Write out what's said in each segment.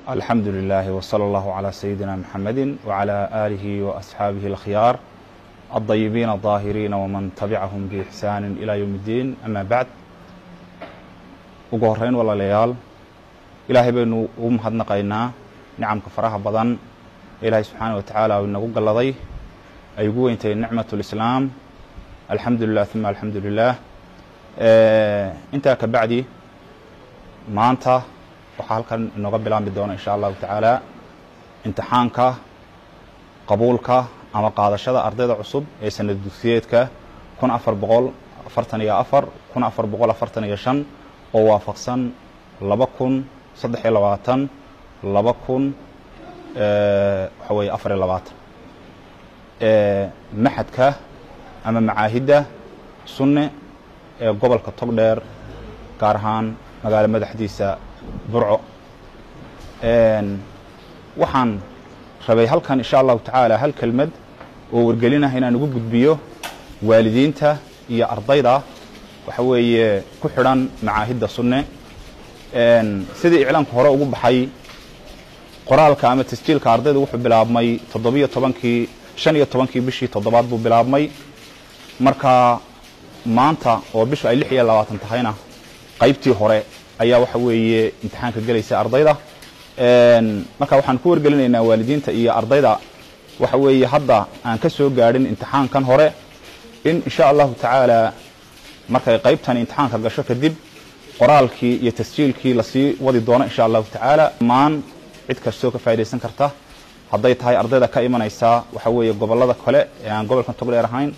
Alxamdu lilahi wsala allahu calaa sayidina maxamedi wacalaa aalihi waasxaabihi alkhyaar aldayibiin aldaahiriina waman tabicahum biixsaani ilaa yowm iddiin, ama bacd. Ugu horeyn, walaalayaal, Ilaahay baynu ugu mahadnaqaynaa nicamka faraha badan ee Ilaahay subxaana wa tacaala uu inagu galladay, ay ugu weyntahay nicmat lislaam. Alxamdu lilah uma alxamdu lilah. Intaa ka bacdi, maanta waxaa halkan inooga bilaabmi doona, insha Allahu tacaala, imtixaanka qabuulka ama qaadashada ardayda cusub ee sanad dugsiyeedka 1444, 1445, oo waafaqsan 2023, 2000 waxa weeye 24, maxadka ama macaahidda Sunne ee gobolka Togdheer, gaar ahaan magaalo madaxdiisa Burco. Waxaan rabay halkan, insha Allahu tacaala, hal kelmad oo wargelinah inaan ugu gudbiyo waalidiinta iyo ardayda waxa weeye ku xidhan macaahidda Sunne. Sidii iclaamka hore ugu baxay, qoraalka ama tasjiilka ardayda wuxuu bilaabmay 17-kii, 15-kii bishii toddobaad buu bilaabmay. Marka maanta oo bishu ay 26 tahayna, qaybtii hore ayaa waxa weeye imtixaanka gelaysa ardayda. Marka waxaan ku wargelinaynaa waalidiinta iyo ardayda waxa weeye hadda aan ka soo gaadhin imtixaankan hore in, insha Allahu tacaala, markay qaybtan imtixaanka gasho kadib, qoraalkii iyo tasjiilkii lasii wadi doono, insha Allahu tacaala. Dhammaan cid kastoo ka faa'idaysan karta, hadday tahay ardayda ka imanaysa waxa weeye gobollada kale ee aan gobolkan Togdheer ahayn,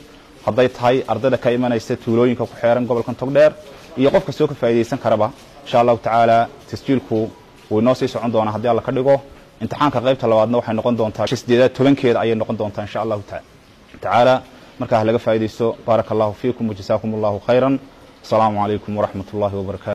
hadday tahay ardayda ka imanaysa tuulooyinka ku xeeran gobolkan Togdheer, iyo qof kastoo ka faa'idaysan karaba, insha Allahu tacaala, tasjiilku wuu inoo sii socon doonaa haddii Alla ka dhigo. Imtixaanka qaybta labaadna waxay noqon doontaa 8-aad 10-keeda ayay noqon doontaa, insha Allahu tacaala. Markaa ha laga faa'idaysto. Baaraka Allahu fiikum wajasaakum Allahu khayran. Asalaamu calaykum waraxmat ullahi wabarakatu.